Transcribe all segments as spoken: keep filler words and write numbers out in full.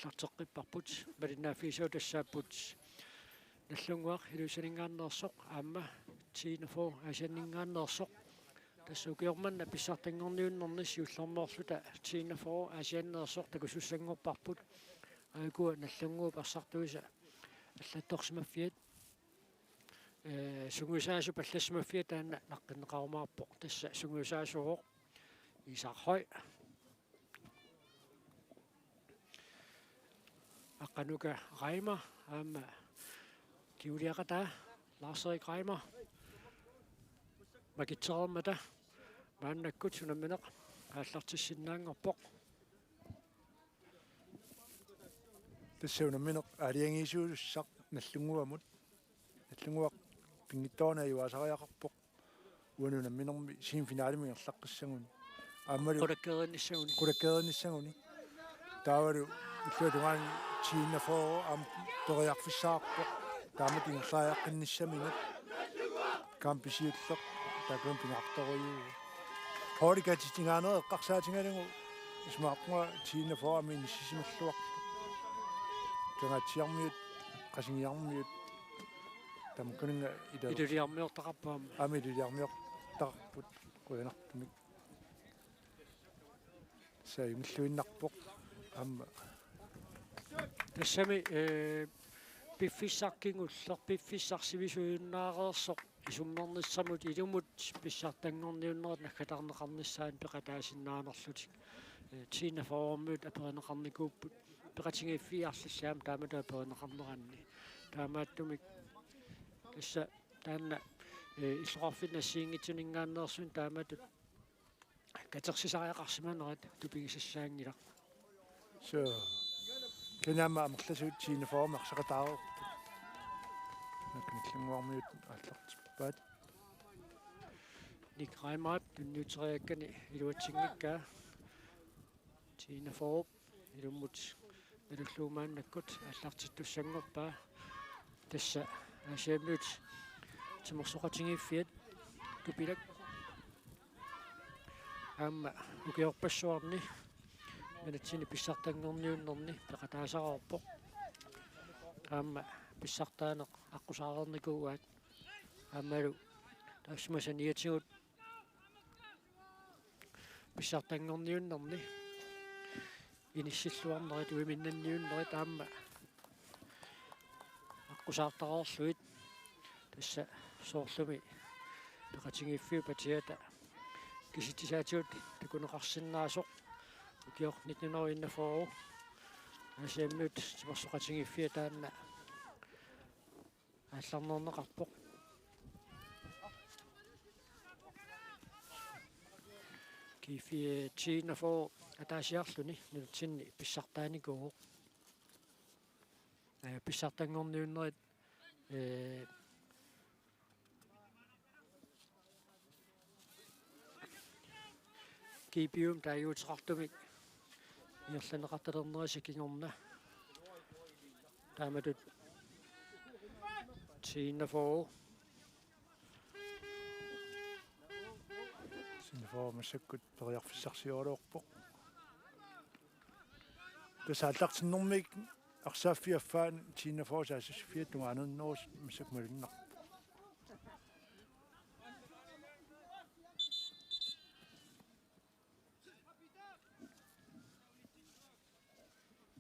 Arteqqipparput, malinnaaffigisagut tassaapput Nagdlunguaq Ilulissaninngaanneersoq aamma T-41 Aasianninngaanneersoq. Tassa ukioq manna pissartanngorniunnerni siullermeerluta T-41 Aasianneersoq takusussanngorparput. Aajuku Nagdlunguup arsartuisa allattorsimaffiat. Ee, sungiusaasup allassimaffiat taanna naqqinneqarumaarpoq. Tassa sungiusaasuuvoq Isak Høy. Aqqanuka Reimer aamma kinguliaqataa Lars-Erik Reimer makitsereermata maannakkut unammineq aallartissinnaanngorpoq. Tassa unammineq aalajangiisuussaq Nagdlunguamut. Nagdlunguaq pinngitsoorani ajugaasariaqarpoq. Uani unamminermi semifinalemi ingerlaqqissaguni. Aammalu qulakkeerinnissaguni. Qulakkeerinnissaguni. Taavalu illuatungaani T-41 aamma periarfissaqarpoq. Taamatut ingerlariaqqinnissaminik. Kampisiulleq taakkununnga pingaartorujuuvoq. Holdikatitinngaanneeqqarsaatigalugu isumaqarpunga T-41 aamma inissisimalluarpoq. Kangaatsiarmiut, Qasigiarmiut, tamakkununnga ilu-, iluliarmiortaqarput aamma. Aamma iluliarmiortaqarput qujanartumik. Saajungilluinnarpoq aamma. Tassami, ee, piffissaq kingulleq, piffissaq sivisuujunnaareersoq isummernissamut ilumut pissartanngorniunnerit naggatarneqarnissaannik peqataasinnaanerlutik. Ee, T-41-miut aperineqarnikuupput. Peqatigiiffiit arlallit aamma taamatut aperineqarneranni. Taamaattumik tassa taanna, ee, illoqarfinni assigiinngitsuninngaanneersuni taamatut katersisariaqarsimanerat tupigisassaanngilaq. Suu. Kisianni aamma amerlasuut T-41-mi arsaqataareerput. Nagdlunguarmiut aallartippaat. Nick Reimerip tunniuteriakkani iluatsinngikkaa. T-41 ilummut nalullugu maannakkut aallartittussanngorpaa. Tassa Aasianniut timersoqatigiiffiat Tupilak aamma ukiorpassuarni nunatsinni pissartanngorniunnerni peqataasareerpoq. Aamma pissartaaneq aqqusaareernikuuaat. Aammalu taassuma saniatigut pissartanngorniunnerni inissilluarnerit uiminnanniunnerit aamma aqqusaartareerlugit tassa soorlumi peqatigiiffiup patiata kisitsisaatigut takuneqarsinnaasoq ukioq nitten hundrede enogfyrre Aasianniut timersoqatigiiffiat taanna aallarnerneqarpoq. G-fire T-enogfyrre ataasiarluni nunatsinni pissartaanikuuvoq. Ee, pissartanngorniunnerit, ee, G P U-mi taaguuteqartumik ingerlanneqartalernerisa kingorna. Taamatut T-enogfyrre. T-enogfyrre massakkut periarfissarsioraluarpoq. Tassa aallartinnermik arsaaffia affaani T-enogfyrre saassussiffia tungaanut massakkut malunnarpoq.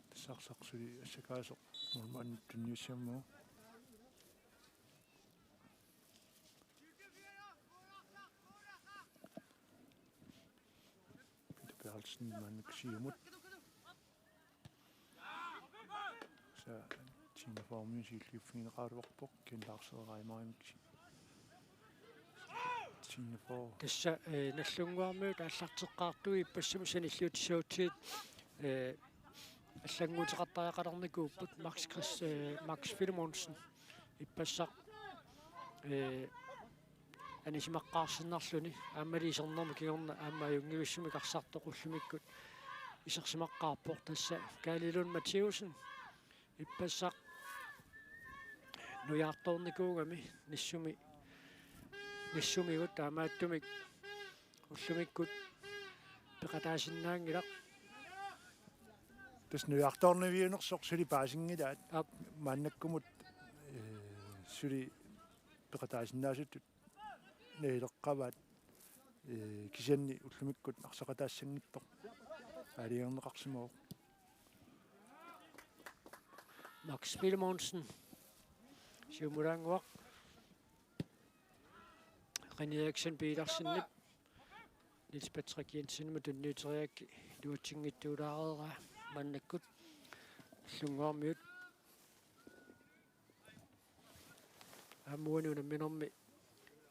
Tassa arsaq suli assakaasoq målmandip tunniussammagu. Peter Berthelsen maannakkut siumut. Tassa T-enogfyrre-miut siulliuffigineqaraluarpoq, Ken Larsen Reimerimik. T-enogfyrre. Tassa, ee, Nagdlunguarmiut aallarteqqaartut ippassaq sanilliutissagutsigit, ee, allannguuteqartariaqalernikuupput Max Chris-, ee, Max Filemonsen ippassaq, ee, anisimaqqaarsinnarluni aammali isernermi kingorna aamma ajunngivissumik arsartoq ullumikkut isersimaqqaarpoq. Tassa Kaali Lund Mathiussen ippassaq nujaartoornikuugami nissumi, nissumigut taamaattumik ullumikkut peqataasinnaanngilaq. Tassa nujartoornaviunersoq suli paasinngilaq. Aap. Maannakkumut, eh, suli peqataasinnaasutut nalileqqavaat, eh, kisianni ullumikkut arsaqataassanngitsoq aalajangerneqarsimavoq. Max Filemonsen. Siumulaannguaq. René Eriksen Petersenip Niels Patrick Jensenimut tunniuteriarakku iluatsinngitsooraareeraa maannakkut. Nagdlunguarmiut. Aamma uani unamminermi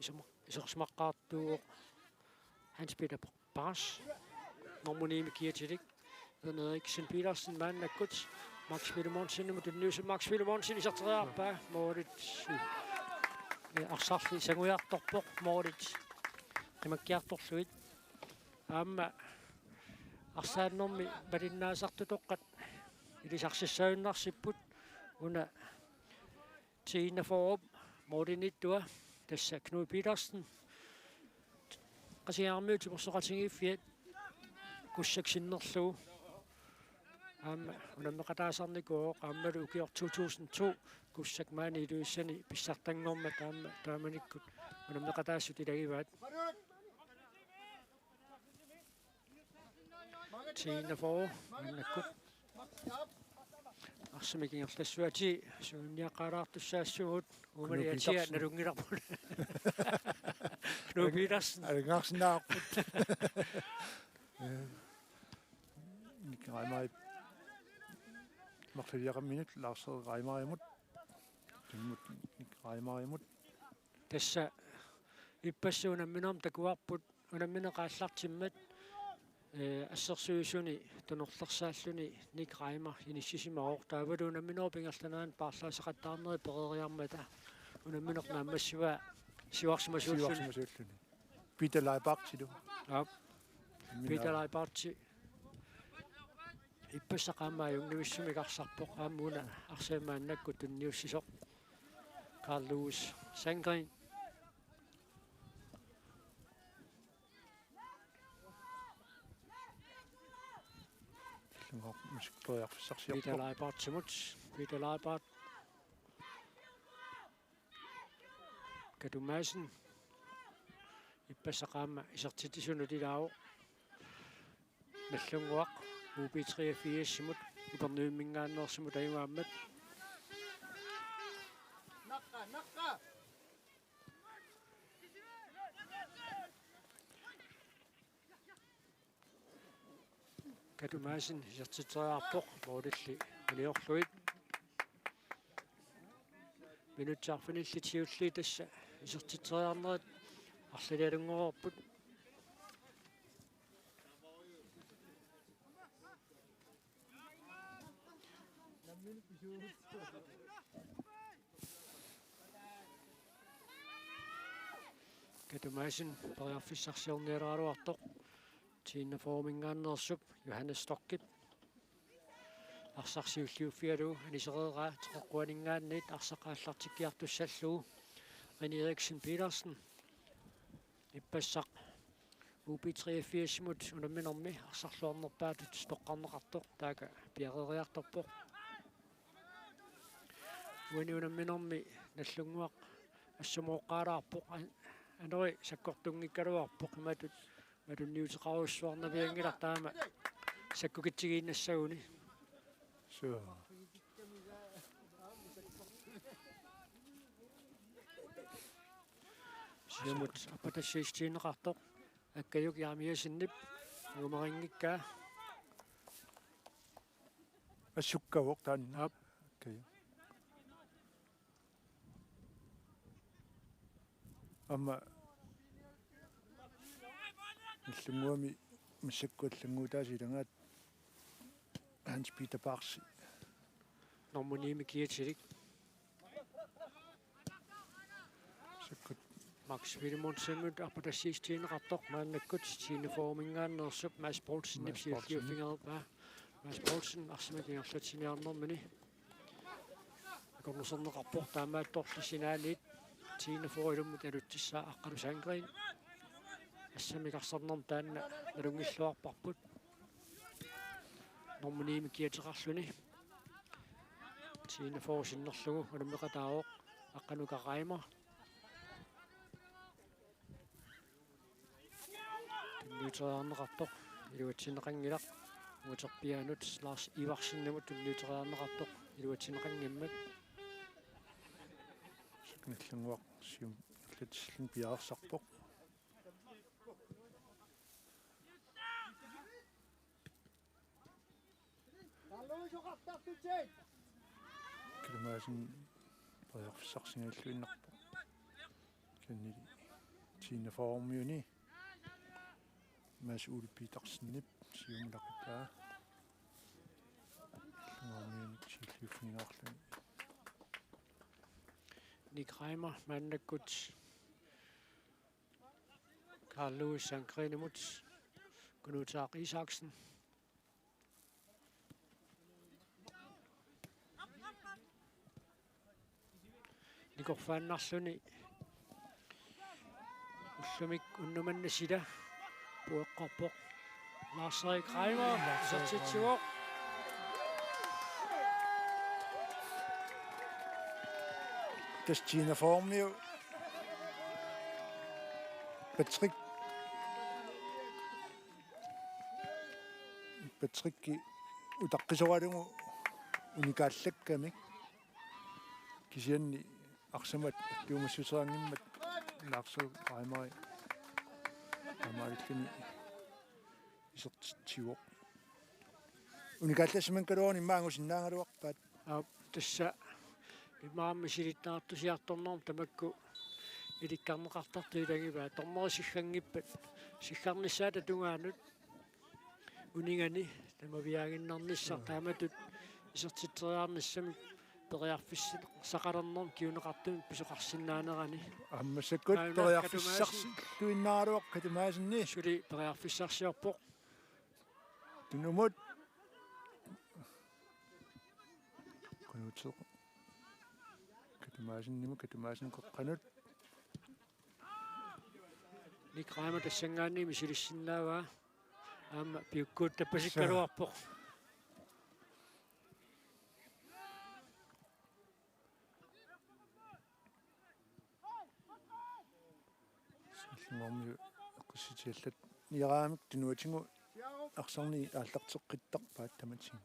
isuma-, isersimaqqaartuuvoq Hans Peter Paas. Nummer ni-mik kiatilik. René Eriksen Petersen maannakkut. Max Filemonsenimut tunniussaq, Max Filemonsen iserteriarpaa. Målit. Eh, arsarli sangujartorpoq. Målit qimakkiartorlugit. Aamma arsaannermi malinnaasartutoqqat ilisarsinnaajunnarsipput. Una T-41-p målimiittoq tassa Knud Petersen. Qasigiannguit timersoqatigiiffiat Kussak sinnerlugu. Aamma unammeqataasarnikuuvoq aammalu ukioq to tusind to Kussak maani Ilulissani pissartanngormat aamma taamanikkut unammeqataasut ilagivaat. T-41 maannakkut. Arsamik ingerlassuatii suunniaqqaalaartussaassaagut. Uumali Knud atia Petersen. Nalunngilarput. Knud Petersen. Alungaarsinnaavarput. Nick Reimer. Marloriaqarminut Lars Reimerimut. Timmut Nick Reimerimut. Tassa ippassaq unamminermi takuarput unammineq aallartimmat, eh, assersuisuni tunorlersaalluni Nick Reimer inissisimavoq. Taavalu unamminerup ingerlanerani paarlaasseqattaarnerit pereeriarmata unammineq naammassivaa siuarsimasuulluni. Siuarsimasuulluni. Peter Leibartilu. Aap. Unammineq. Peter Leibarti. Ippassaq aamma ajunngivissumik arsarpoq, aamma una arsaq maannakkut tunniussisoq. Carl Lewis Sandgreen. Illunnguaq musikkeriarfissarsiorpoq. Peter Leibartimut. Peter Leibart. Katu Madsen. Ippassaq aamma isertitsisunut ilaavoq. Nagdlunguaq U B treogfirsimut Upernavimminngaanneersumut ajugaammat. Katu Madsen isertitseriarpoq målilli uniorlugit. Minutsit arfinillit siulliit tassa isertitseriarnerit arlalialunngorput. Katu Madsen periarfissarsiorniaraluartoq. T-41-minngaanneersup Johannes Stockip. Arsaq siulliuffigalugu anisereeraa teqeqquaninngaanniit arsaq aallartikkiartussallugu. René Eriksen Petersen. Ippassaq U B treogfirsimut unamminermi arsarluarnerpaatut toqqarneqartoq taakku piareeriartorpoq. Uani unamminermi Nagdlunguaq assumooqqaalaarpoq, an-, anori sakkortunngikkaluarpoq imatut malunniuteqarujussuarnavianngilaq taama sakkukitsigiinnassaguni. Suu. Siumut appatassiissutigineqartoq Akkajuk Jeremiassenip angumarinngikkaa. Assukkavoq taanna. Aap. Akkajuk. Aamma Nagdlunguami massakkut allannguutaasa ilagaat Hans Peter Paarsi. Nummer ni-mik kiatilik. Sakkut. Max Filemonsenimut appatassiissutigineqartoq maannakkut T-41-minngaanneersup Mads Poulsenip Mads Poulsen. Siulliuffigereerpaa. Mads Poulsen arsamik ingerlatsiniarnermini akornuserneqarpoq taamaattorli sinaaniit T-41 ilummut alutsissaa Aqqalu Sandgreen. Assamik arsarnermi taanna nalunngilluarparput. Normaniimi kiateqarluni. Tiina Fors sinnerlugu unammeqataavoq. Aqqanuka Reimer. Tunniuteriarneqartoq iluatsinneqanngilaq. Uterpiaanut Lars Iversenimut tunniuteriarneqartoq iluatsinneqanngimmat. Nallunnguaq siumut allatilluni piareersarpoq. Katumaaseni periarfissarsigalluinnarpoq. Kisianni Tiina Formiuni Mads Ole Petersenip siumut ilaqutaa. Illuarmiuni siulliuffigilaarluni. Nick Reimer maannakkut Carl Louis Sandgreenimut, Kunuutaaq Isaksen. Nikorfaannarluni ullumi unnuk manna sila pueqqorpoq. Lars-Erik Reimer isertitsivoq. Tassa Tiina Formiu Patrick, Patricki utaqqisoralugu unikaallakkamik. Kisianni arsamik tuumassuteqanngimmat Lars-Erik Reimer taamaalilluni isertitsivoq. Unikaallassimanngikkaluaruni immaqa angusinnaagaluarpaat. Aap, tassa immaqa misilittaartusiartornermut tamakku ilikkarneqartartut ilagivaat, dommeri sigganngippat, siggarnissaata tungaanut uningani tamaviaaginnarnissaq. Aa. Taamatut isertitseriarnissamik periarfissaqalernermut kinguneqartumik pisoqarsinnaanerani. Aamma massakkut aana periarfissarsiuinnaraluarpoq Katumaaseni. Suli periarfissarsiorpoq. Tunumut. Kunuuteq. Katumaasenimut, Katumaasen qeqqanut. Nick Reimer tassanngaanniit misilissinnaavaa. Aamma piukkuuttappasikkaluarpoq. Sallinngormiut eqqissitigallarniaraangamik tunuatigut arsarneq aallarteqqittarpaat tamatigut.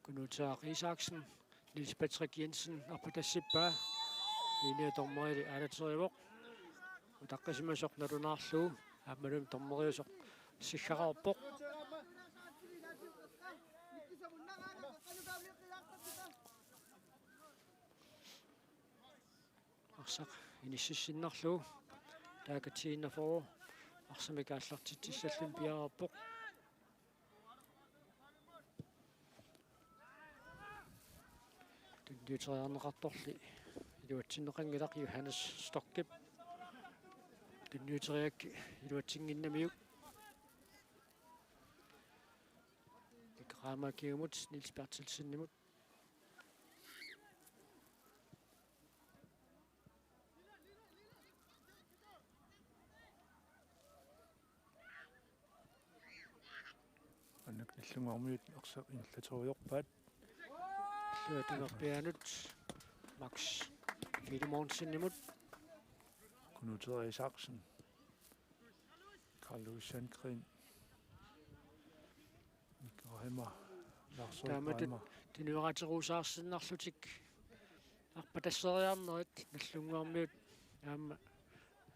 Kunuutaaq Isaksen, Niels Patrick Jensen arpatassippaa. Liiniap dommerili aalaterivoq. Utaqqisimasoq nalunaarlugu aammalumi dommeriusoq siggaqarpoq. Arsaq inississinnarlugu. Taakatiinnarpoq. Arsamik aallartitsissalluni piareerpoq. Tunniuteriarneqartorli iluatsinneqanngilaq Johannes Stokkip. Tunniuteriaraa iluatsinnginnamiuk. Nick Reimer kingumut Niels Berthelsenimut. Aamma Nallunnguarmiut arsaq ingerlaterujoorpaat. Illuatungerpiaanut Max Filemonsenimut. Kunuuteq Isaksen. Carl Louis Sandgreen. Nick Reimer. Lars-Erik Reimer. Taamatut tunniuterusaarsinnarlutik arpatasseriarnerit Nallunnguarmiut aamma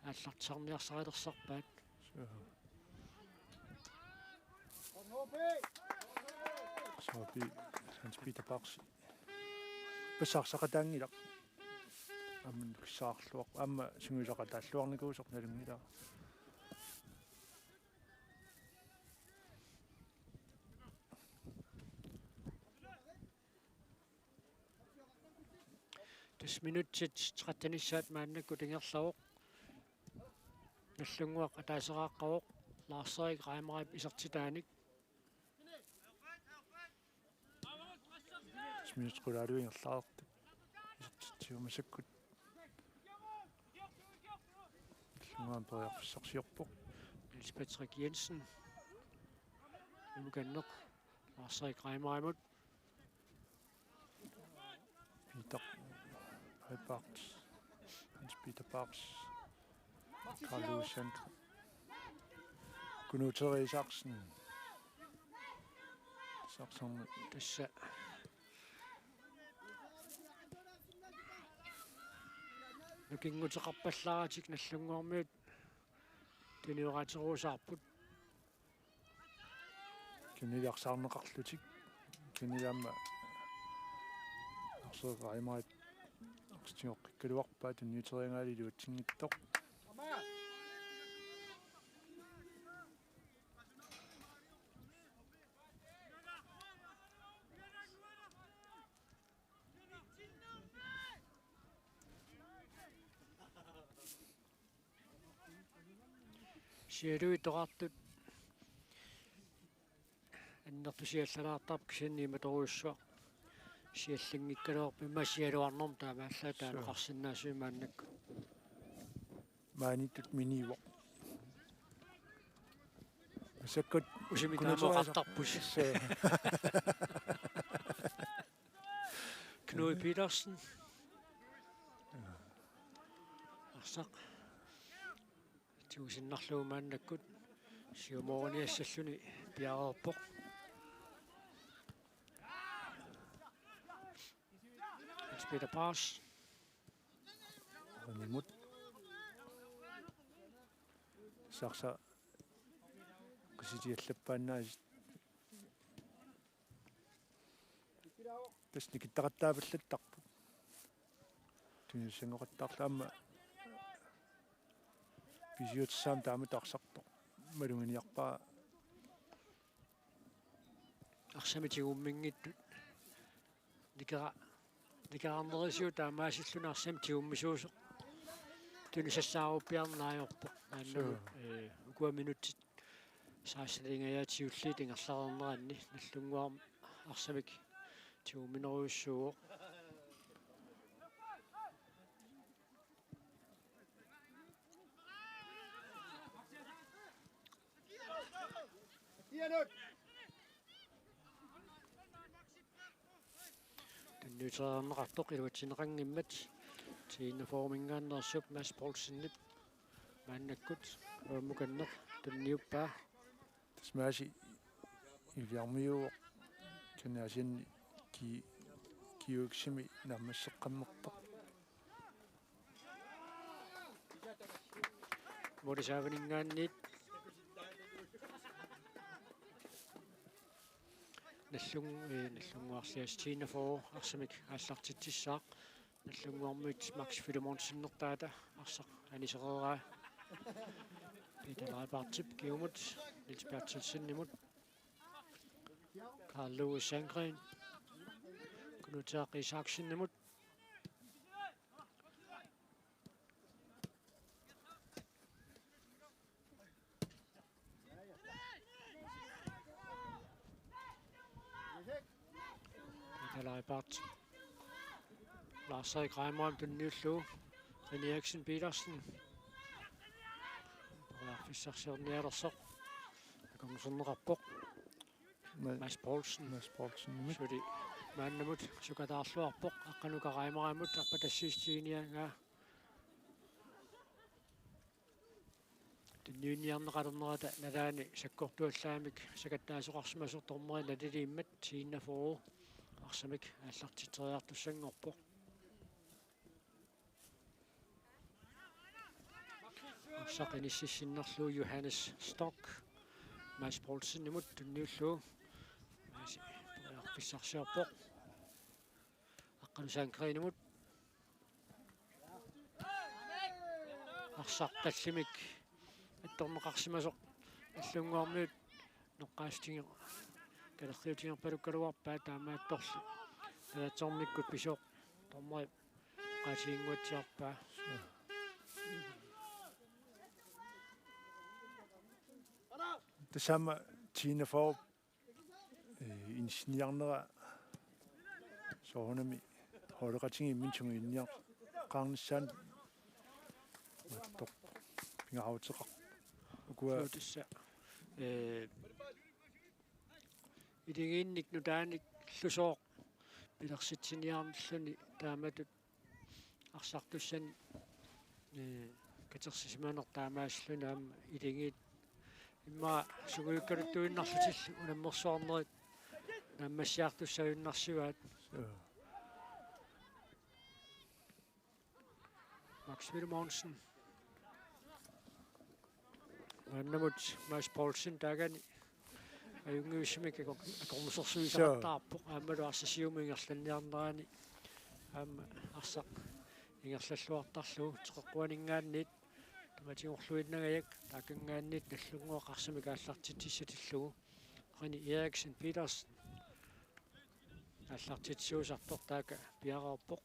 aallartisarniarsarilersarpaat. Suu. Soopi Hans Peter Bachsi. Pissarsiaqataanngilaq. Aamma nukissaarluaq. Aamma sungiusaqataalluarnikuusoq nalunngilara. Tassa minutsit trettenissaat maannakkut ingerlavoq. Nallunnguaq ataaseraaqqavoq Lars-Erik Reimerip isertitaanik. Tassa minutsit qulaaluit ingerlareerput. Isertitsivoq massakkut. Tungaanut periarfissarsiorpoq. Niels Patrick Jensen. Ukanneq. Lars-Erik Reimerimut. Peter Højbart. Hans Peter Bars. Karl Ove Sandro. Knud Therese Isaksen. Isaksen. Tassa. Nukinguteqarpallaaratik Nagdlunguarmiut tuniorateruusaarput. Kisianni arsaarneqarlutik. Kisianni aamma Lars-Erik Reimerit arsaq tigoqqikkaluarpaa tunniuteriaraangalu iluatsinngitsoq. Sialuit oqartut annertusiallalaartarput kisianni imatorujussuaq siallinngiikkaluarput immaqa sialuarnermut taamaallaat. Suu. Taanaqarsinnaasui maannakkut. Maaniittut miniuvoq. Massakkut usimmik kunutereersoq taama oqartarput. Suu. Knud Petersen. Arsaq. Tigusinnarlugu maannakkut siumooriniassalluni piareerpoq. Hans Peter Paas. Animut. Saksa qisitiallappaannaasut. Tassa nikittaqattaapallattarput. Tunissanngoqattaarlu aamma pisiutissaammat taamatut arsartoq. Maluginiarpaa. Arsamik tigumminngitsut. Nikera-, nikerarnerisigut taamaasilluni arsamik tigummisuusoq. Tunisassaaruppiarneq ajorpoq. Maannakkut, suu, eh, ukua minutsit saassalingajaat siulliit ingerlareerneranni Nagdlunguarmi arsamik tigumminerujussuuvoq. Tunniutereerneqartoq iluatsinneqanngimmat. T-enogfyrreminngaanneersup Mads Poulsenip maannakkut uamukanneq tunniuppaa. Tassa Maasi iliarmiuuvoq kinaasianni ki-, G-X-imi naammasseqqammerpoq. Målip saavaninngaanniit Nallung-, eh, Nallunguarlias T-enogfyrre arsamik aallartitsissaaq. Nallunguarmiut Max Filemonsenertaata arsaq anisereeraa. Peter Leibartip kingumut, Niels Berthelsenimut, Karl Louis Sandgren, Knud Therk Isaksenimut. Peter Leibartip. Lars-Erik Reimerimut tunniullugu. René Eriksen Petersen. Periarfissarsiornialersoq. Akornuserneqarpoq. Ma-, Mads Poulsen. Mads Poulsen. Suli maannamut sukataarluarpoq. Aqqanuka Reimerimut arpatassiissutigiinnarniagaa. Tunniunniarneqalernerata nalaani sakkortuallaamik sakattaasoqarsimasoq dommeri naliliimmat T-enogfyrre arsamik aallartitseriartussanngorpoq. Arsaq inississinnarlugu Johannes Stock Mads Poulsenimut tunniullugu. Maasi periarfissarsiorpoq. Aqqalu Sandgrenimut. Arsaq tallimik attorneqarsimasoq Nallunguarmiut noqqaasutiger-, kalerriutigerpalukkaluarpaat taamaattorli. Nalatsormikkut pisoq dommeri qaatiginnguatsiarpaa. Tassa aamma T-enogfyrre eh, inissiniarnera soorunami holdeqatigiit imminnut sungiunniarneqarnissaanut mattoq. Ngaaruteqarpoq. Ukua. Suu, tassa. Ee, iligiinnik nutaanik illusooq pilersitsiniarnerluni taamatut arsartussanik, ee, katersisimaneq taamaasilluni aamma iligiit immaqa sungiukkaluttuinnarlutillu unammersuarnerit naammassiartussaajunnaarsivaat. Suu. Max Filemonsen. Maannamut Mads Poulsen taakani ajunngivissumik akor-, akornusersuisaqattaarpoq. Aammalu arsaq siumut ingerlanniarnerani aamma arsaq ingerlalluartarlugu teqeqquaninngaanniit tamatigorluinnangajak taakanngaanniit Nagdlunguaq arsamik aallartitsissatillugu. René Eriksen Petersen aallartitsisuusartoq taaka piareerpoq.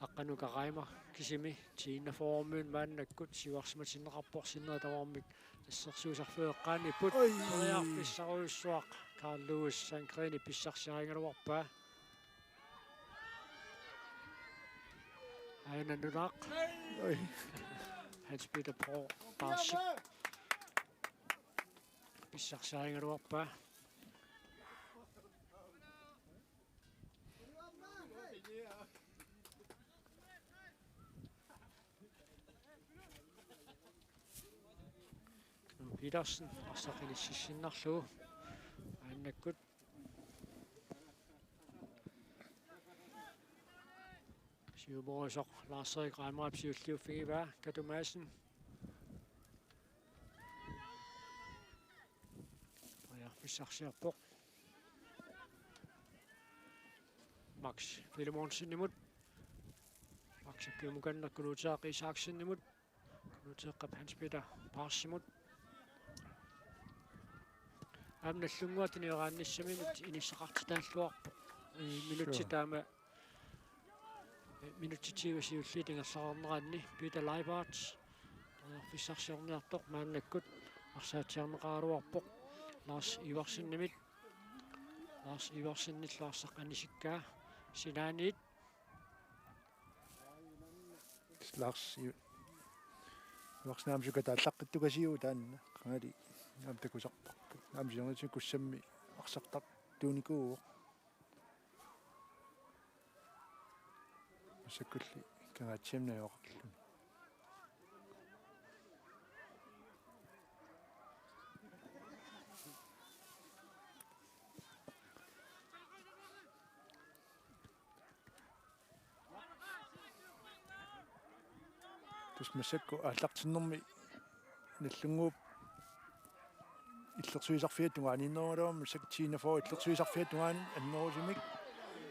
Aqqanuka Reimer kisimi tiinnafoormiun maannakkut siuarsimatinneqarpoq sinneri tamarmik assersuisarfiup eqqaaniipput. Oi. Periarfissarujussuaq Carl Lewis Sandgreni pissarsiarigaluarpaa. Aana Nunaq. Oi. Hans Peter Pro Parsip pissarsiarigaluarpaa. Petersen arsaq inississinnarlugu maannakkut. Siumoorusoq Lars-Erik Reimerip siulliuffigivaa Katu Madsen. Periarfissarsiorpoq. Max Filemonsenimut. Max Kiumukannerkuluuteaq Isaksenimut. Kuluuteeqqap Hans Peter Parsimut. Aamma Nagdlunguaq tunioraannissaminut inissaqartitaalluarpoq. Ee, minutsit taama minutsit siulliit ingerlareerneranni Peter Leibhardt periarfissarsiorniartoq maannakkut arsaatsiarneqaraluarpoq Lars Iversenimit. Lars Iversenillu arsaq anisikkaa sinaaniit. Lars I-, Iversen aamma sukataallaqqittukasiuvoq taanna qangali aamma takusarparput. Aamma siornatigut Kussammi arsartartuunikuuvoq. Massakkulli Kangaatsiami najugaqarluni. Tassa massakkut aallartinnermi Nagdlunguup illersuisarfiata tungaaniinnerugaluarmat, massakkut T enogfyrre illersuisarfiata tungaanut annerusumik.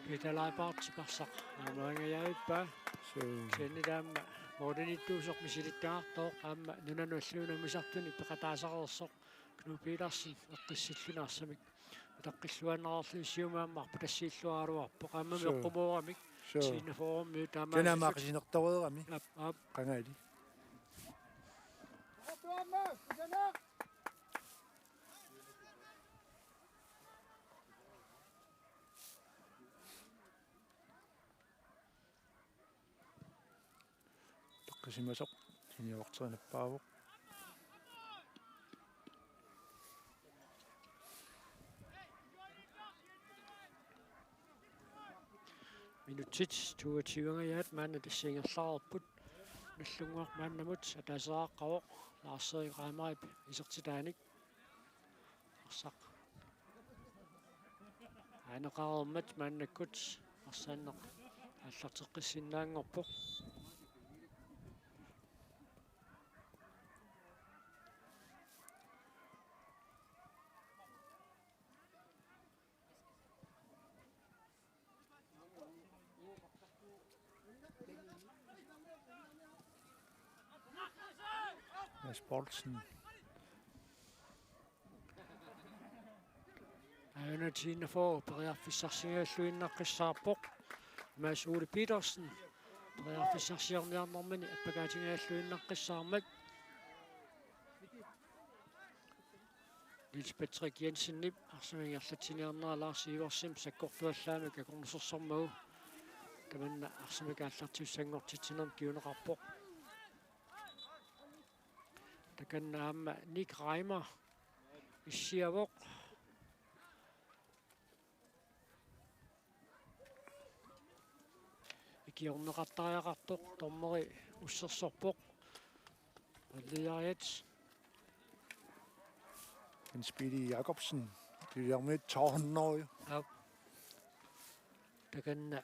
Peter Leibhardt arsaq aamma angajaavippaa. Suu. Kisianni taama målimiittuusoq misilittagaqartoq aamma nunanut allanut unammisartuni peqataasareersoq Knud Petersen eqqissilluni arsamik utaqqilluinnarlugu siumut aamma arpatassiilluaraluarpoq aamma. Suu. Meqqumooramik. Suu. T enogfyrremiut taama. Taanna aamma aqisinertoreerami. Aap, aap. Qangali. Taqqisimasoq siniorarterinappaavoq. Minutsit toogtyve-ngajaat maanna tassa ingerlareerput. Nagdlunguaq maannamut ataaseraaqqavoq Lars-Erik Reimerip isertitaanik. Arsaq aaneqareermat maannakkut arsaanneq aallarteqqissinnaanngorpoq. Mads Poulsen. Aana T enogfyrre periarfissarsigalluinnaqqissaarpoq. Mads Ole Petersen periarfissarsiorniarnermini appakaatigalluinnaqqissaarmat. Niels Patrick Jensenip arsamik ingerlatsiniarnera Lars Iversenip sakkortuallaamik akornusersormagu tamanna arsamik aallartissanngortitsinermik kinguneqarpoq. Takanna aamma Nick Reimer issiavoq. Ikiorneqartariaqartoq, dommeri ussersorpoq. Malliariat. Jens Peter Jacobsen. Pilermit to hundrede. Aap. Takanna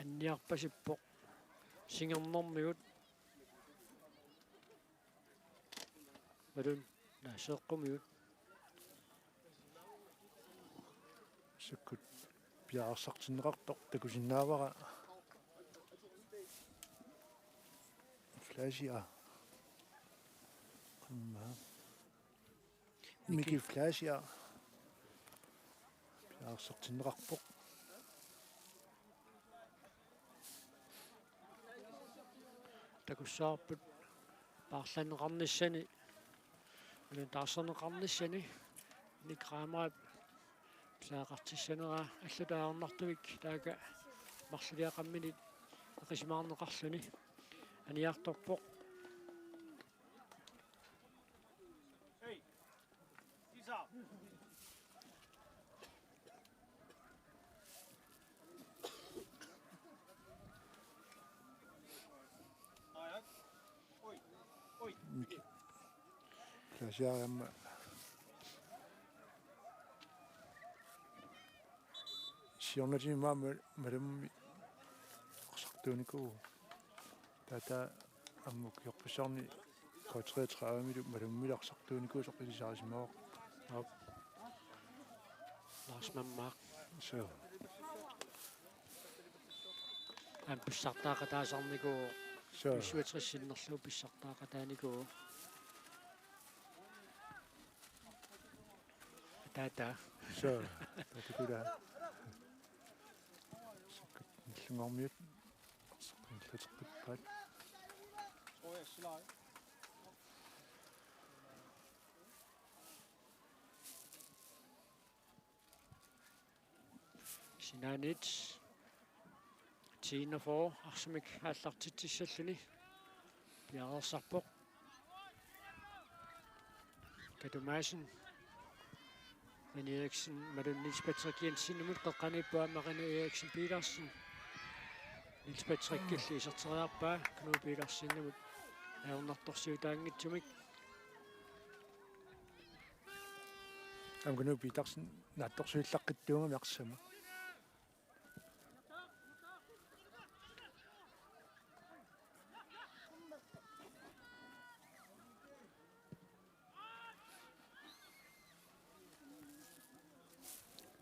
anniarpasippoq. Singernermigut. Malun. Naa, seeqqumigut. Sukkut piareersartinneqartoq takusinnaavara. Flasia. Qamma. Miki Flasia. Piareersartinneqarpoq. Takussavarput paarlanneqarnissani, ilaa taarserneqarnissani, Nick Reimerip pisariaqartissanera allatut ajornartumik taakku marluliaqarminit eqisimaarneqarluni aniartorpoq. Miki. Flasia aamma. Siornatigut aamma malummi arsartuunikuuvoq. Taava aamma ukiorpassuarni K treogtredivemilu malummilu arsartuunikuusoq ilisarisimavarput. Aap. Lars Mammaak. Suu. Aamma pissartaaqataasarnikuuvoq. Suu. B syvogtres sinnerlugu pissartaaqataanikuuvoq. Taava. Suu. Tatikula. Nallunnguarmiut. Nalluteqqippaat. Sinaaniit ti enogfyrre arsamik aallartitsissalluni piareersarpoq. Katu Madsen. René Eriksen, malun Niels Patrick Jensenimut, qeqqaniippoq aamma René Eriksen Petersen. Niels Patrickilli iserteriarpaa Knud Petersenimut ajornartorsiutaanngitsumik. Aamma Knud Petersen naatsorsuillaqqittuugami arsama.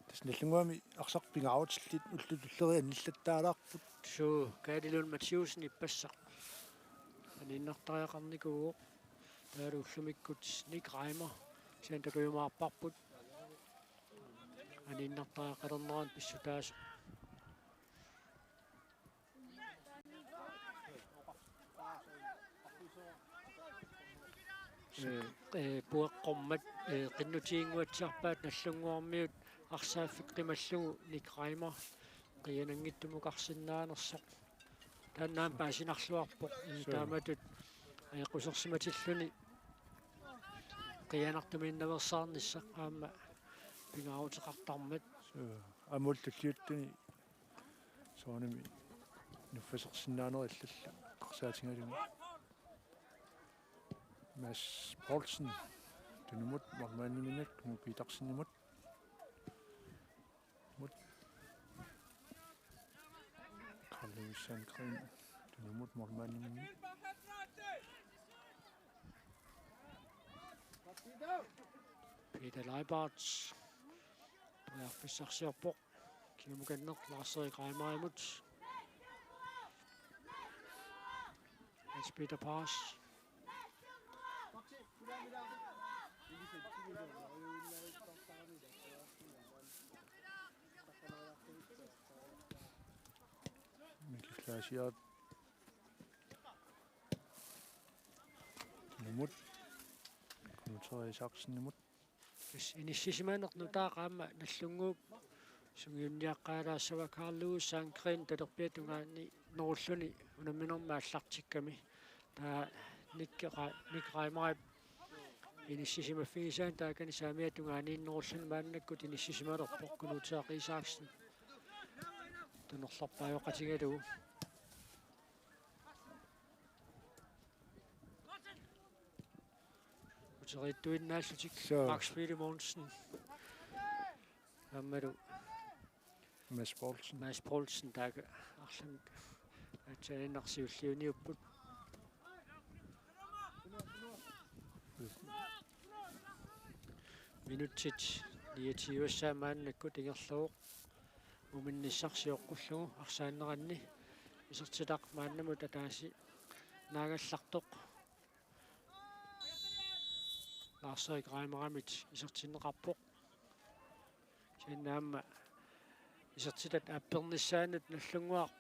Tassa Nagdlunguami arsaq pingaarutillit ullut tulleriit annillattaalaarput. Suu, Kaali Lund Mathiussen ippassaq aniinnartariaqarnikuuvoq. Taavalu ullumikkut Nick Reimer, kisianni takujumaarparput. Aniinnartariaqalernerani pissutaasoq. Ee, ee, pueqqormat, ee, qinnutiginnguatsiarpaat Nagdlunguarmiut arsaaffik qimallugu Nick Reimer qiiananngitsumukarsinnaanersoq. Taanna aamma paasinarluarpoq. Ee, suu. Taamatut ajoqusersimatilluni qiianartumiinnaveersaarnissaq aamma pingaaruteqartarmat. Suu. Aamma ullut tulliuttuni soorunami nuffasersinnaanerit allallu eqqarsaatigalugit. Mads Poulsen, tunumut, målmandiminik, Knud Petersenimut. Mut. Karl Lewis Sandgren, tunumut, målmandiminik. Peter Leibart. Periarfissarsiorpoq. Kingukanneq Lars-Erik Reimerimut. Hans Peter Paas. Miki Flaasiat. Numut. Knud Isaksenimut. Tassa inissisimaneq nutaaq aamma Nagdlunguup sungiunniaqqaalaassavaa, Karl Lewis Sandgren talerpiata tungaaniinnerulluni unamminermi aallartikkami. Taava Nick Ra-, Nick Reimerip inissisimaffigisaani taakani saamiata tungaaniinnerulluni maannakkut inissisimalerpoq Knud Isaksen. Tunerlarpaajoqatigalugu. Uteriittuinnaallutik. Suu. Max Filemonsen. Aammalu Mads Poulsen. Mads Poulsen, taakku arlaannik aatsaannguaq siulliuniupput. Minutsit niogtyve maannakkut ingerlavoq. Muminnissaq sioqqullugu arsaanneranni isertitaq maannamut ataasinngaagallartoq. Lars-Erik Reimerimit isertinneqarpoq. Kisianni aamma isertitat aappernissaannut Nagdlunguaq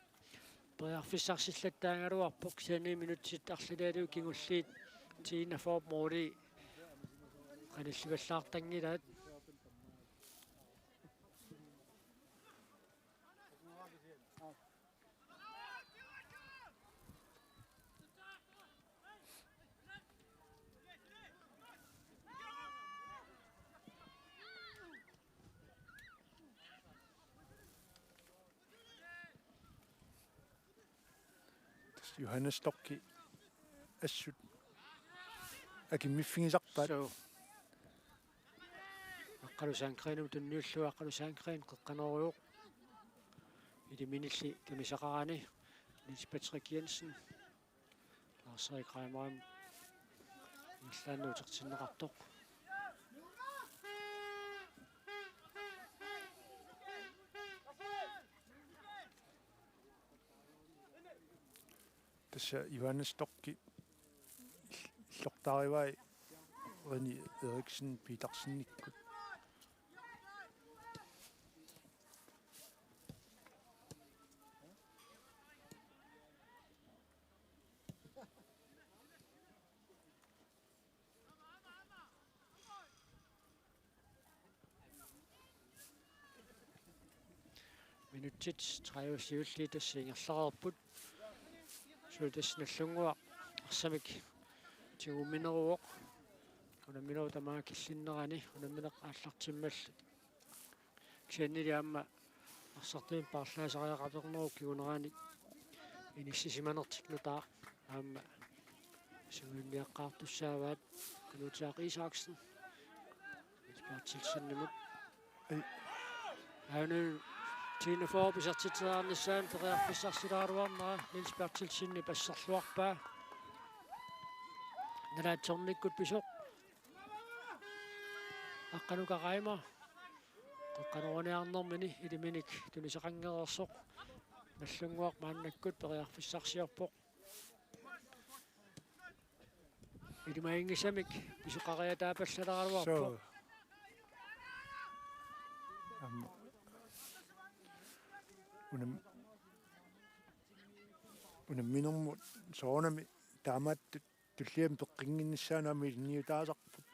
periarfissarsillattaagaluarpoq, kisianni minutsit arlaleriarlugit kingulliit Tina Fop Mori qanillivallaartanngilaat. Tassa Johannes Storchi assut akimmiffigisarpaat. Suu. Aqqalu Sandgreenimut tunniullugu Aqqalu Sandgreen qeqqanorujuk. Iliminilli kamisaqarani Niels Patrick Jensen. Lars-Erik Reimerimit ingerlaannaq utertinneqartoq. Tassa Johannes Storchi illortaarivai Rene Eriksen Petersenikkut. Minutsit tredive siulliit tassa ingerlareerput. Suli tassa Nagdlunguaq arsamik tigumineruvoq. Unamminerup tamaanga killinnerani unammineq aallartimmallu. Kisiannili aamma arsartumik paarlaasariaqalernerup kinguneranik inissisimanertik nutaaq aamma sungiunniaqqaartussaavaat. Knud Isaksen. Niels Berthelsenimut. Ei. Aana Tina Fop isertitseriarnissaanut periarfissarsilaaraluarnera Niels Berthelsenip asserluarpaa. Nalaatsornikkut pisoq. Aqqalu Reimer. Qeqqanoruniarnermini iliminik tunisaqanngereersoq. Nagdlunguaq maannakkut periarfissarsiorpoq. Ilimaginngisamik pisoqariataapallaleraluarpoq. Suu. Aamma. Unam-, unamminermut soorunami taamaattut tulliani peqqinnginnissaanut aamma ilinniutaasarput.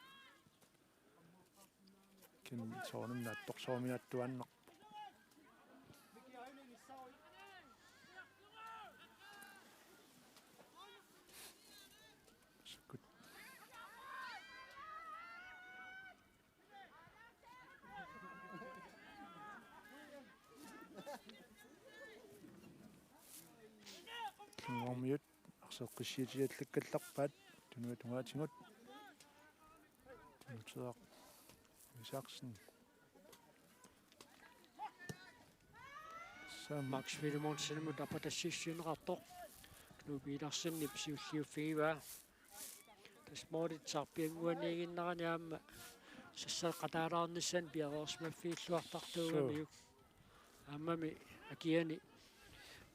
Kisianni soorunami naatsorsuuminaattuaannarpoq. Sukkut. Kingormiut arsaatissutigallarpaat tunuatungaatigut. Tunutsiaq Isaksen. Sam- Max Filemonsenimut apatassiissuunneqartoq. Knud Petersenip siulliuffigivaa. Tassa Moritz arpiannguaniiginnerani aamma sassaqqataalaarnissani piareersimaffigilluartartuugamiuk. Suu. Aammami akiani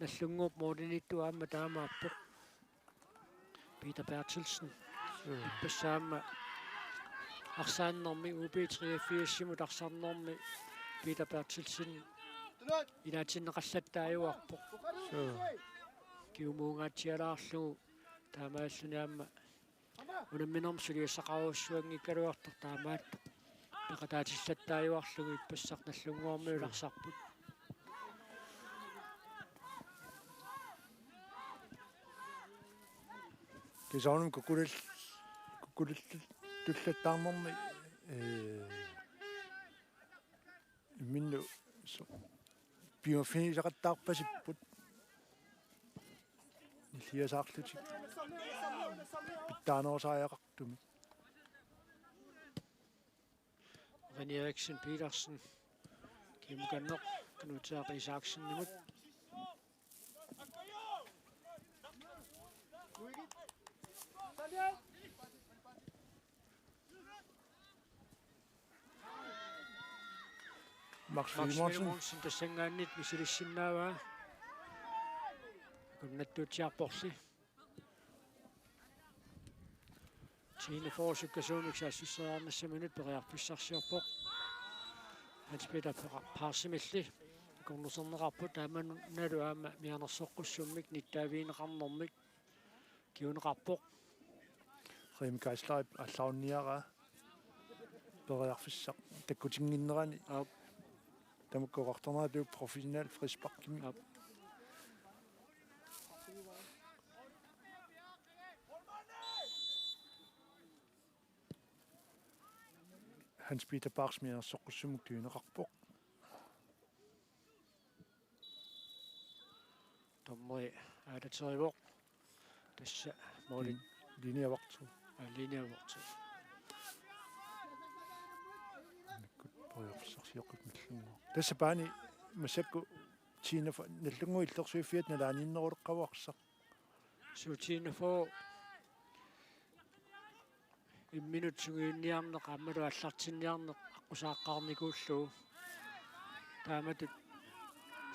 Nagdlunguup Moritz-ittoq aamma taamaappoq. Peter Berthelsen. Suu. Ippassaq aamma arsaannermi U B treogfirsimut arsaannermi Peter Berthelsen ilaatinneqallattaajuarpoq. Suu. Kingumuungaatsialaarlugu taamaalilluni aamma unamminermi suliassaqarujussuanngikkaluartoq taamaattoq peqataatillattaajuarlugu ippassaq Nagdlunguarmiut arsarput. Soorunami kukkulal-, kukkulal-, tullattaarnermi, ee, imminnut so-, piumaffigisaqattaarpasipput. Nilliasaarlutik. Pitsaanerusariaqartumik. René Eriksen Petersen. Kimukanneq Knud Isaksenimut. Max Max Filemonsen. Filemonsen tassanngaanniit misilissinnaavaa. Akunnattuutsiarporli. Tiinafo sukkasuumik saassusseriarnissaminut periarfissarsiorpoq. Hans Peter Parsimilli akornuserneqarpoq, taamaalilluni aamma mianersoqqussummik nittaavigineqarnermik kinguneqarpoq. Remi Geislerip aallarunniaraa periarfissaq takkutinnginnerani. Aap. Tamakku oqartarnerat professionel frisparkimi. Aap. Hans Peter Parsimik mianersoqqussummik tunineqarpoq. Dommeri aalaterivoq. Tassa måli. Lin-, linje vagt to. Aa, linje vagt to. Annakkut periarfissarsioqqutit Nagdlunguaq. Tassa paani massakkut Tiinafo Nagdlunguup illersuiffiata nalaaniinneruleqqavuarsaq. Suu, Tiinafo imminut sungiunniarneq aammalu aallartinniarneq aqqusaaqqaarnikuullugu. Taamatut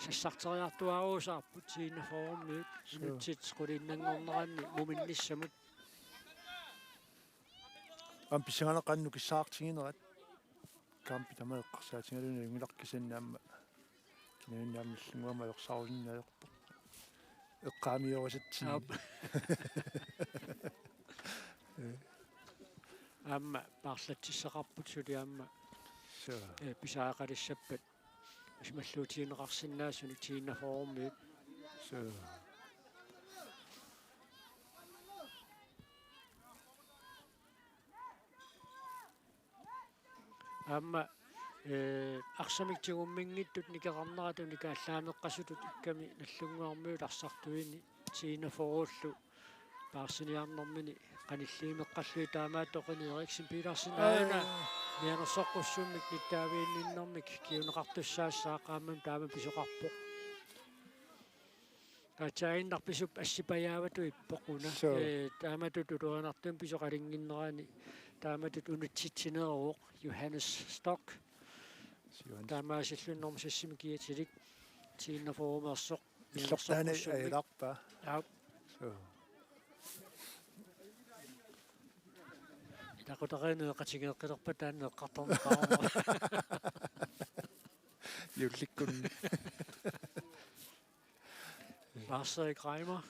sassarteriartuaaruusaarput Tiinafoormiut. Suu. Minutsit quliinnanngorneranni muminnissamut. Aamma pissanganaq qanoq nukissaartiginerat. Kampi tamaat eqqarsaatigalugu nalunngilarput kisianni aamma. Kinaanni aamma Nagdlunguamik ajorsaarusinnaavarput. Eqqaamiorisatsinni. Aap. Ee. Aamma paarlatsissaqarput suli aamma. Suu. Ee, pisariaqalissappat. Isumalluutigineqarsinnaasuni Tiinafoormiut. Suu. Aamma, ee, arsamik tigumminngitsut nikeqarneratut nikaallaameeqqasutut ikkami Nagdlunguarmiut arsartuini Tiinafoorullu paarsiniarnermini qanilliimeqqallugit taamaattoq René Eriksen Petersen aana. Aa. Mianersoqqussummik nittaaviginninnermik kinguneqartussaassaaq, aammami taama pisoqarpoq. Aatsaannguaq pisup assipajaavatut ippoq una. Suu. Ee, taamatut ulorianartumik pisoqalinnginnerani taamatut unitsitsineruvoq Johannes Stock. Siuan. Taamaasilluni normu seks-imi kiatilik Tiinafoormeersoq. Illertaani mianersoqqussummik. Ajalarpaa. Aap. Suu. Ilaqutariinneq qatigeeqqilerpat taanna eqqartorneqarama. Juullikkunni. Lars-Erik Reimer.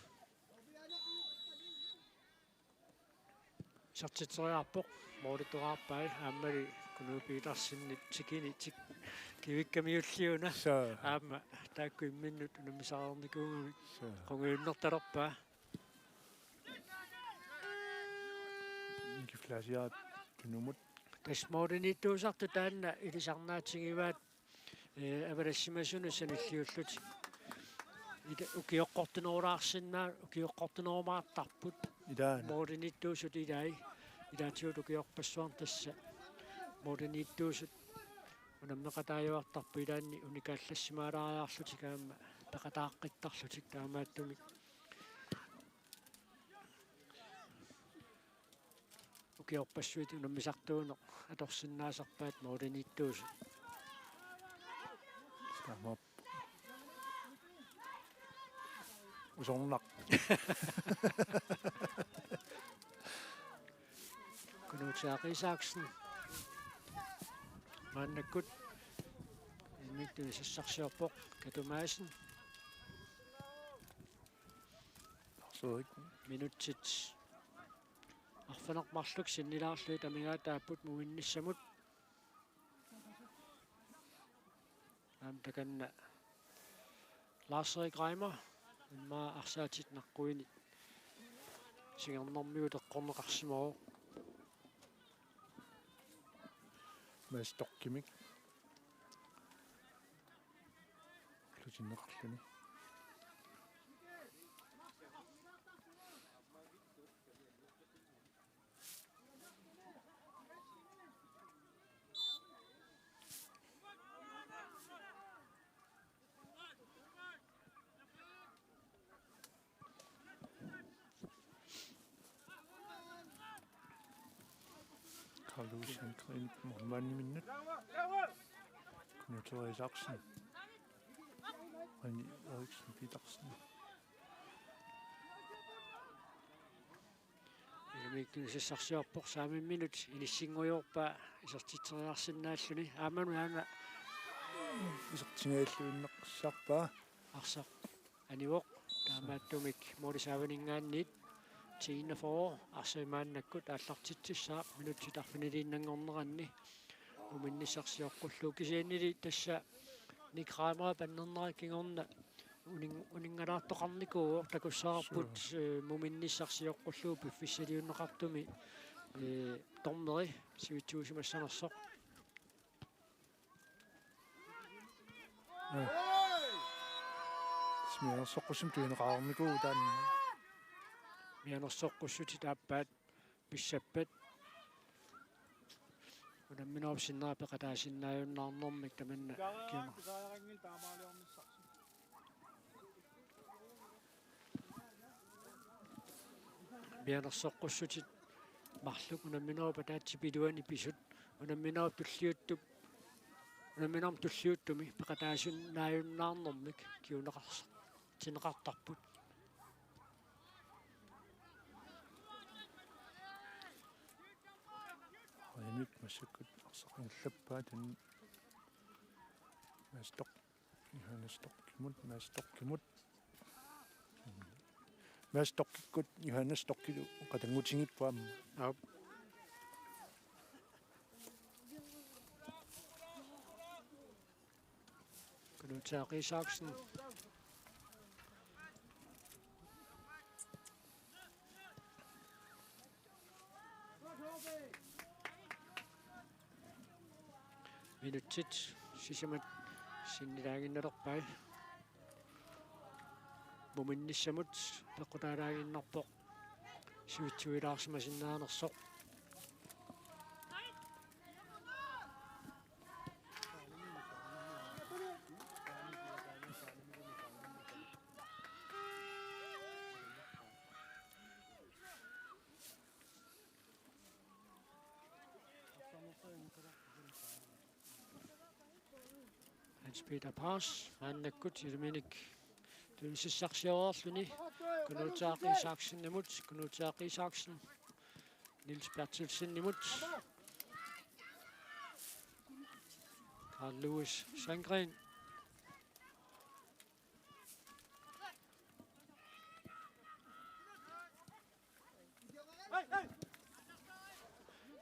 Isertitseriarpoq, målittoraarpai, aammali Knud Petersenip tikini tik-, kivikkamiulliuna. Suu. Aamma taakku imminnut unammisareernikuugamik. Suu. Qungujunnertalerpaa. Nikiflasiaat tunumut. Tassa målimiittuusartut taanna ilisarnaatigivaat. Ee, avalassimasunut sanilliullutik. Ila ukioqqortunerulaarsinnaa-, ukioqqortunerumaartarput. Ilaana. Målimiittuusut ilai. Ilaatigut ukiorpassuarni tassa målimiittuusut unammeqataajuartarput, ilaanni unikaallassimaalaariarlutik aamma peqataaqqittarlutik taamaattumik. Ukiorpassuit unammisartuuneq atorsinnaasarpaat målimiittuusut. Taamaappoq. Usornaq. Knud Isaksen. Maannakkut imminnut sassarsiorpoq Katu Madsen. Lars-Erik. Minutsit arfineq-marluk sinnilaarlugit amigaataapput muminnissamut. Aamma takanna Lars-Erik Reimer, immaqa arsaatit naqquini Singernermigut eqqorneqarsimavoq. Mads Storchimik. Lutinneqarluni. Carlo Sandgreen målmandiminnut. Knud Thorvald Isaksen. René Eriksen Petersen. Ilumik tunisassarsiorpoq saamimminut inissinngorpaa isertitseriarsinnaalluni. Aamma una isertingajalluinnaqqissaarpaa. Arsaq anivoq. Taamaattumik måli saavaninngaanniit T enogfyrre arsaq maannakkut aallartitsissaaq minutsit arfiniliinnanngorneranni. Muminnissaq sioqqullugu kisiannili tassa Nick Reimer pannernera kingorna unin-, uninngalaartoqarnikuuvoq takussavarput, suu, eh, muminnissaq sioqqullugu piffissaliunneqartumi, eh, dommeri sivitsuusimassanersoq. Aa. Mianersoqqussummik tuineqarnikuuvoq taanna. Mianersoqqussutit aappaat pissappat. Unamminerup sinnera peqataasinnaajunnaarnermik tamanna kiuna. Mianersoqqussutit marluk unamminerup ataatsip iluani pisut. Unamminerup tulliuttup, unamminermi tulliuttumi peqataasinnaajunnaarnermik kiuneqars-, tinneqartarput. Ajamik massakkut arsaq ingerlappaa taanna. Mads Storch-, Johannes Storchimut, Mads Storchimut. Mads Storchikkut, Johannes Storchilu qatanngutigipput aamma. Aap. Knud Thorvald Isaksen. Minutsit sisamat sinnilaaginnalerpai. Muminnissamut peqqutaalaaginnarpoq sivitsuilaarsimasinnaanersoq. Hans Peter Paas, maannakkut ilumik tunisassarsioreerluni. Knud Thorvald Isaksenimut, Knud Thorvald Isaksen, Niels Berthelsenimut. Carl Louis Sandgren.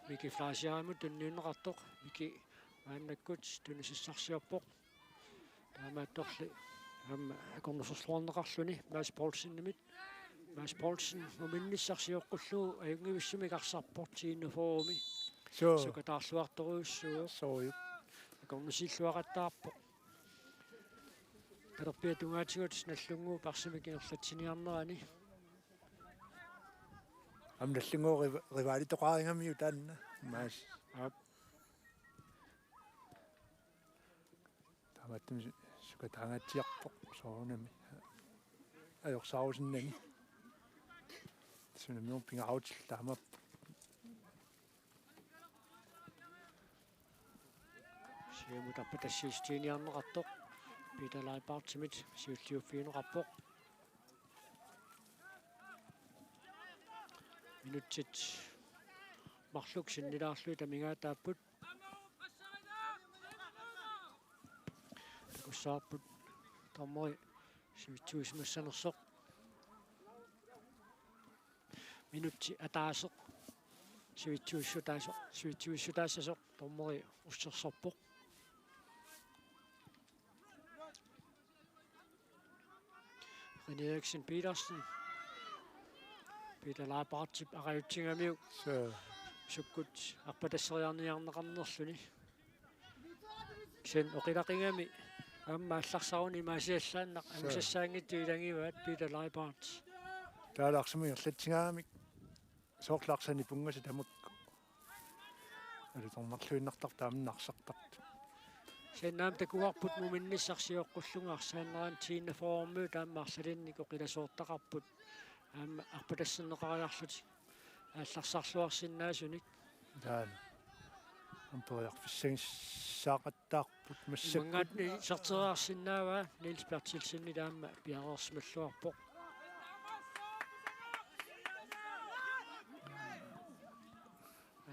Miki Fleischermut tunniunneqartoq. Miki maannakkut tunisassarsiorpoq. Taamaattorli aamma akornuserluarneqarluni Mads Poulsenimit. Mads Poulsen muminnissaq sioqqullugu ajunngivissumik arsarpoq T enogfyrremi. Suu. Sukataarluartorujussuuvoq. Suu. Akornusiilluaqattaarpoq. Talerpiata tungaatigut Nagdlunguup arsamik ingerlatsiniarnerani. Aamma Nagdlunguup riva-, rivalitoqarigamiuk taanna. Maas. Aap. Taamaattumik su-, sukataangaatsiarpoq soorunami. Ajorsaarusinnani. Sunamiun pingaarutillit taamaappoq. Siumut arpatassiissutiiniarneqartoq. Peter Leibartsimit siulliuffigineqarpoq. Minutsit marluk sinnilaarlugit amigaataapput. Takussavarput dommeri sivitsuusimassanersoq. Minutsi ataaseq sivitsuussutaasoq, sivitsuussutaassasoq dommeri ussersorpoq. René Eriksen Petersen. Peter Leibartip aqajutsigamiuk. Suu. Sukkut arpatasseriarniarneqarnerluni. Kisianni oqilaqigami aamma allarsaruni imaasiallaannaq. Suu. Angusassaanngitsoq ilagivaat Peter Leibart. Taalaarsimu erlatsigaamik soorlu arsaq nipungasut tamakku. Alutornarluinnartartut aamma arsartartut. Kisianni aamma takuarput muminnissaq sioqqullunga arsaannerani tiinnafoormiut aamma arlalinnik oqilasoortaqarput. Aamma arpatasserneqariarlutik aallarsarluarsinnaasunik. Taanna. Aamma periarfissagissaaqattaarput massakkut. Imaanngaatsiaq iserteriarsinnaavaa Niels Berthelsenip aamma piareersimalluarpoq.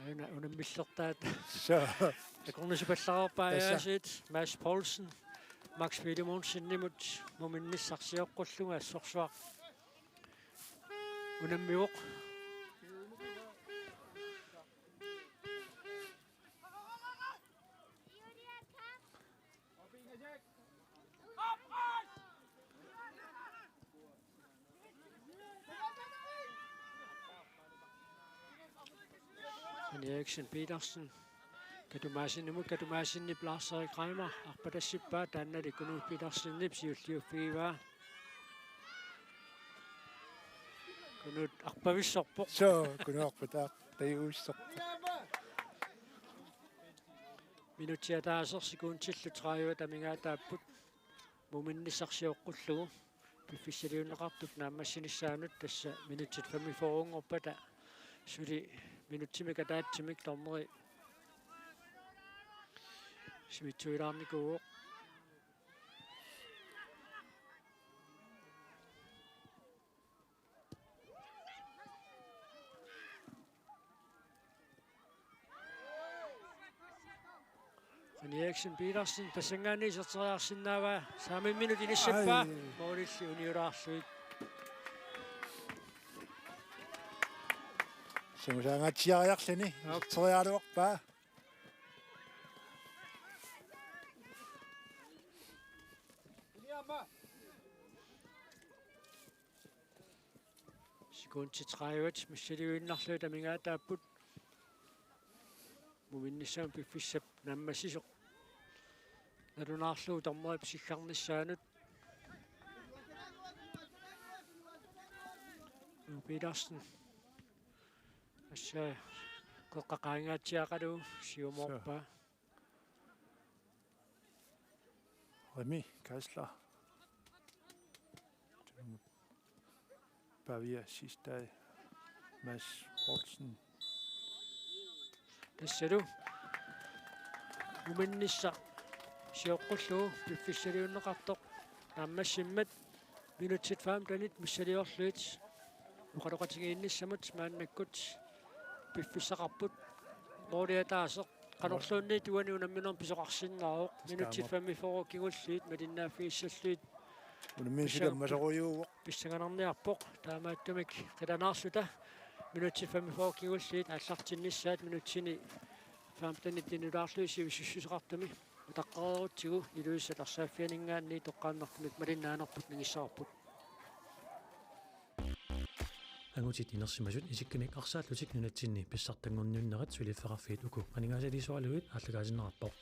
Aana unammillertaat. Suu. Akornusipallaqarpaa. Tassa. Aasiit Mads Poulsen, Max Filemonsenimut muminnissaq sioqqullunga assorsuaq unammivoq. Eriksen Petersen. Katumaassinimut, Katumaassinip Lars Erik Reimer arpatassippaa, taannali Knud Petersenip siulliuffigivaa. Knud arpavissorpoq. Suu, Knud arpataaq tajuvissorpoq. Minutsit ataaseq sekundillu tredive amigaataapput muminnissaq sioqqullugu piffissaliunneqartup naammassinissaanut, tassa minutsit femogfyrre-nngorpata suli minutsimik ataatsimik dommeri sivitsuilaarnikuuvoq. Eriksen Petersen tassanngaanniit iserteriarsinnaavaa, saamimminut inissappaa. Ai. Målilli uniulaarlugit. Sangusaangaatsiariarluni. Aap. Iserteriaraluarpaa. Sekundit tredive missiliinnarlugit amigaataapput. Muminnissamut piffissap naammassisoq nalunaarlugu dommerip sikkarnissaanut. Petersen. Tassa qeqqa qaangaatsiaqalu siumoorpaa. Remi Geisler. Pavia Sistai. Mads Poulsen. Tassalu muminnissaq sioqqullugu piffissaliunneqartoq naammassimmat minutsit femtenit missiliorlugit oqaloqatigiinnissamut maannakkut piffissaqarput. Måli ataaseq qanorluunniit uani unamminermi pisoqarsinnaavoq. Minutsit femogfyrre kingulliit malinnaaffigissallugit. Unammineq suli ammasorujuuvoq. Pissanganarniarpoq, taamaattumik qilanaarluta minutsit femogfyrre kingulliit aallartinnissaat minutsini femtenit inuulaarlugit sivisussuseqartumi utaqqereerutsigu Ilulissat arsaaffianinngaanniit toqqaannartumik malinnaanerput nangissavarput. Angutit inersimasut isikkamik arsaallutik nunatsinni pissartanngorniunnerat suliffeqarfiit uku aningaasaliisugalugit aallakaatinneqarpoq.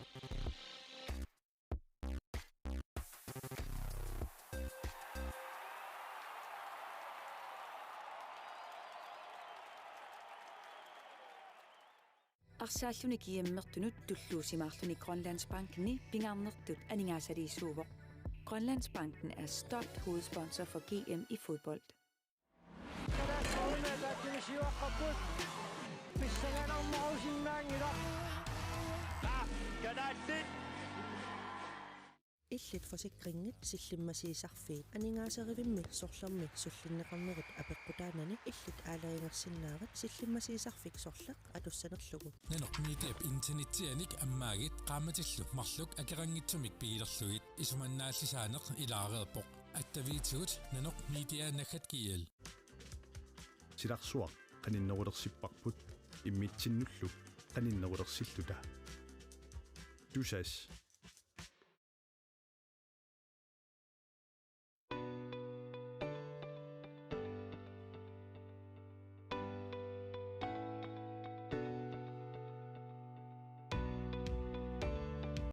Arsaalluni GM-ertunut tulluusimaarluni Grønlandsbankeni pingaarnertut aningaasaliisuuvoq. Grønlandsbanken er stolt hovedsponsor for GM i fodbold. Illit Forsikringit Sillimmasiisarfiit aningaaserivimmik sorlermik sullinneqarnerit apeqqutaanani illit aalajangersinnaavat Sillimmasiisarfik sorleq atussanerlugu. Nanoq Mediap internetsianik ammaagit qaammatillu marluk akeqanngitsumik pigilerlugit isumannaallisaaneq ilaareerpoq. Attaviitigut nanoq media naggat gl. Silarsuaq qaninnerulersipparput immitsinnullu qaninnerulersilluta. Tusass.